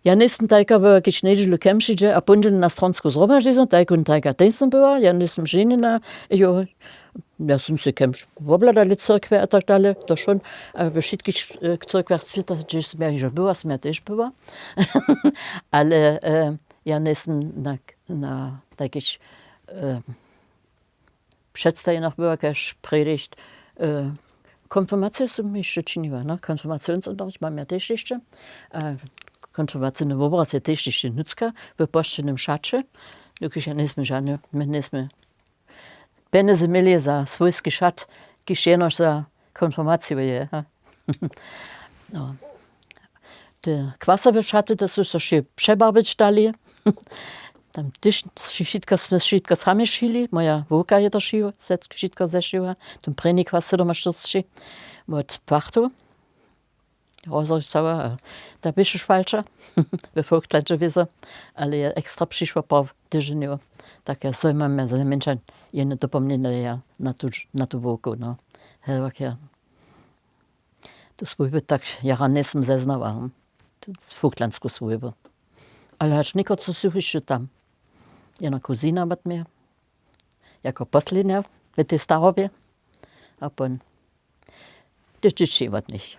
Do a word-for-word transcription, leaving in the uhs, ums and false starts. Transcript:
Ja njejsym tajka była, kiž njedźelu kemšidźe a póńdźe na stronsku zhromadźiznu, tajkun tajka tež sym była. Ja njejsym ženjena. Jo, ja sym se kemš wobhladali cyrkwje a tak dale, to šón. A we wšitkich cyrkwjach swěta, hdźež sym ja hižo była, sym ja tež była. Ale ja njejsym na, na takich předstajenjach była kaž prědišć. Konfirmaciju sym hišće činiła, no, konfirmacionsonterricht mam ja tež hišće. Konfirmaciony wobraz je tež hišće nutřka, w pošćenym šaće. Dokelž ja njejsmy žane, my njejsmy pjenjezy měli za swójski šat, kiž jenož za konfirmaciju je. Te kwasowe šaty, to su so wšě přebarbić dali. Tam tež wšitka smy wšitka sami šili, moja wowka je to šiła, wšitko zešiła. Ten prěni kwas sydomaštyrceći wot płachtu, rozricała. Ta běše šwalča we folklandźe wězo, ale je ekstra přišła praw tyženjow. Tak ja soj mam ja znajmjeńša jedne dopomnjenje ja na tu wowku, no. Hewak ja tu swójby tak jara njejsym zeznała, tu folklandsku swójbu. Ale hač někotre su hišće tam. Jedna kuzina wot mje jako poslednja w tej starobje, a pón te dźěći wot nich.